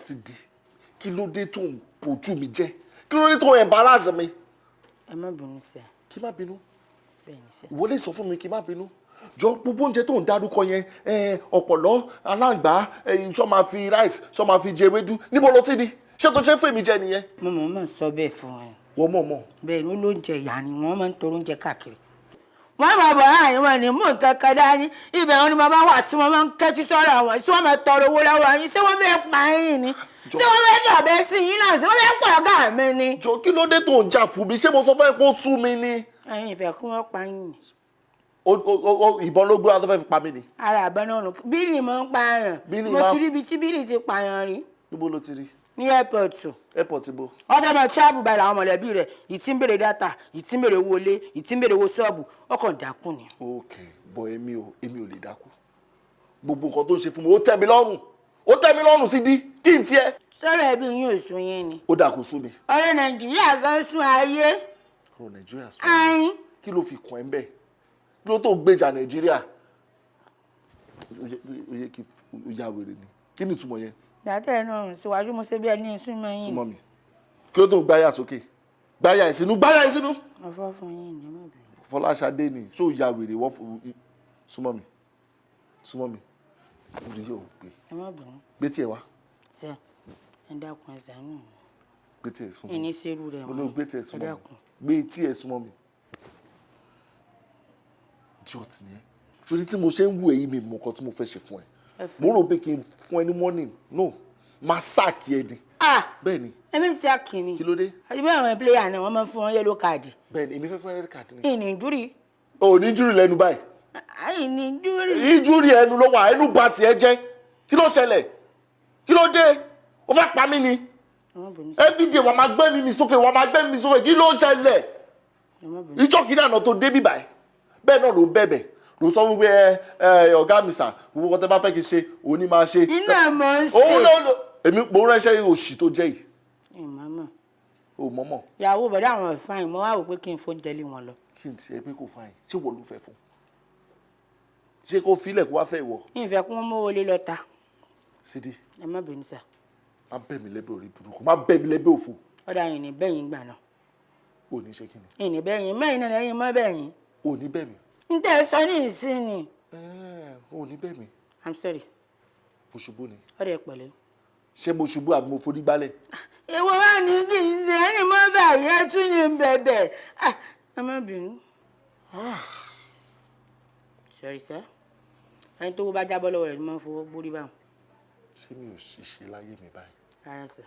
Sídi, kí ló dé tó ń bójú mi jẹ́? Kí ló dé tó ń embarrass mi? Ẹ má bínú, sir. Kí má bínú? Bẹ́ẹ̀ ni, sir. Ìwọ lè sọ fún mi kí má bínú? Jọ, gbogbo oúnjẹ tó ń dárúkọ yẹn, ọ̀pọ̀lọ́, aláǹgbá, ṣọ́ máa fi rice, ṣọ́ máa fi jẹ ewédú, níbo ló ti di? Ṣé tó ṣe fún èmi jẹ nìyẹn? Mo mọ̀ mọ̀ sọ bẹ́ẹ̀ fún ẹ. Wọ́n mọ̀ mọ̀. Bẹ́ẹ̀ ni, ó lóúnjẹ ìyá ni wọ́n máa ń tọrọ oúnjẹ káàkiri. Wọ́n máa bọ̀ láàyè wọn ní mú nǹkan kan dání. Ibẹ̀ wọn ni mo máa wà tí wọ́n máa ń kẹ́tí sọ́rọ̀ àwọn tí wọ́n máa tọrọ owó lọ́wọ́ yín. Ṣé wọ́n fẹ́ pa yín ni? Ṣé wọ́n fẹ́ fọ̀bẹ sí yín náà? Ṣé wọ́n fẹ́ pọ̀ ọ̀gá mi ni? Jọ, kí ló dé tó ń jà fún mi? Ṣé mo sọ fún ẹ pé ó sú mi ni? Ẹ̀yin ìfẹ́ kí wọ́n pa yín ni. Ìbọn ló gbé wa tó fẹ́ fi pa mí ni? Ara àbọ̀ náà nù. Bílì máa ń pààyàn. Bílì Mo ti rí ibi tí bílì ti pààyàn rí. Níbo ló ti rí? Ní airport. Airport ibo? Wọ́n fẹ́ máa travel báyìí, làwọn mọ̀lẹ́bí rẹ̀ ìtí ń béèrè data, ìtí ń béèrè owó ilé, ìtí ń béèrè owó ṣọ́ọ̀bù, ọkàn dákú ni. Ok, bọ èmi ò lè dákú. Gbogbo nǹkan tó ń ṣe fún mi, ó tẹ́ mi lọ́rùn, ó tẹ́ mi lọ́rùn. Sí di kí n tiẹ̀. Sọ̀rọ̀ ẹbí yín ò sún yín ni? Ó dà, kó sú mi. Ọ̀rọ̀ Nàìjíríà gan sún ayé. Ọ̀rọ̀ Nàìjíríà sún? Ayin. Kí ló fi kàn ẹ́ ń bẹ̀? Kí ló tó gbèjà Nàìjíríà? Ó yẹ kí ó yá wèrè ni. Kí ni ìtumọ̀ yẹn? Gbàtẹ́ ẹ̀ náà síwájú, mo ṣe bí ẹni súnmọ́ yín. Súnmọ́ mi? Kí ló tó gbáyà sókè, gbáyà ìsínú, gbáyà ìsínú? Mo fọ́ fún yín ní, má bínú. Fọláṣadé ni. Ṣó ya wèrè? Wọ́n súnmọ́ mi, súnmọ́ mi, orí yóò gbé. Ẹ má bínú. Gbé tiẹ̀ wá. Ṣe ẹ dákun, ẹ ṣàánú mi. Gbé tiẹ̀ súnmọ́ mi. Ìní ṣerú rẹ̀. Mo ní o gbé tiẹ̀ Ẹ súnmọ́ mi. dákun. Gbé tiẹ̀ súnmọ́ mi. Idiot ni ẹ. Torí tí mo ṣe ń wù èyí, mi mọ nǹkan tí mo fẹ́ ṣe fún ẹ. Ẹ fún. Mo rò pé kí n fún ẹ ní warning. No, máa sack ẹ ni. Ah! Bẹ́ẹ̀ ni. Ẹ̀mí ti àkìní. Kí ló dé? Àti bí àwọn player náà, wọ́n máa ń fún wọn yellow card. Bẹ́ẹ̀ ni, èmi fẹ́ fún ẹ red card ni. Ìní injury. O ò ní injury lẹ́nu báyìí. Ìní injury. Injury ẹnu ló wà, ẹnu bà tiẹ̀ jẹ́. Kí ló ṣẹlẹ̀? Kí ló dé? O fẹ́ pa mí ni? Ẹ má bínú. Everyday, wàá máa gbé mi sókè, wàá máa gbé mi sókè. Kí ló ṣẹlẹ̀? Ẹ má bínú. Ìjọ́ kìíní àná tó dé bíbáyìí, bẹ́ẹ̀ náà ló ń bẹ̀bẹ̀, ló sọ wípé ẹ ẹ ọ̀gá mi sà, gbogbo nǹkan tẹ́ bá fẹ́ kí n ṣe, òun ni máa ṣe. Iná mọ̀ ń ṣe. Òun náà ló èmi mo ránṣẹ́ òṣì tó jẹ́ yìí. Ìmọ̀ọ́mọ̀. O mọ̀mọ̀. Ìyàwó bọ̀dá àwọn fine, mo wá wò pé kí n fóúnjẹ lé wọn lọ. Kí n tiẹ̀ pé kò fine, ṣé wọ́n ló fẹ́ fún? Ṣé kó filẹ̀ kó wá fẹ́ ìwọ? Ìfẹ́ kí wọ́n mówó lé lọ́ta. Sídì. Ẹ má bínú, sà. Má bẹ̀ mí lẹ́bẹ̀ orí burúkú, má bẹ̀ mí lẹ́bẹ̀ òfò. Ọ̀dà yìí ní bẹ́yìn gbà náà. Ò ní ṣe kí ni? Ìní bẹ́yìn mẹ́yìn náà lẹ́yìn mọ́ bẹ́yìn. Ò ní bẹ̀ mí. N tẹ́ ẹ sọ ní ìsín ni. Ò ní bẹ̀ mí. I'm sorry. Mo ṣubú ni. Ọ̀dà ẹ̀ pẹ̀lẹ́. Ṣé mo ṣubú àbí mo forí gbálẹ̀? Èwo wá ní kí n ṣe ẹni mọ́ báyìí, ẹ tún ní bẹ̀bẹ̀. Ah, ẹ má bínú. Sorry, sir. Ẹni tó bá jábọ́ lọ́wọ́ rẹ̀ ni máa ń fọwọ́ gbórí báwọn. Ṣé mi ò ṣiṣẹ́ láyé mi báyìí? Rárá, sir.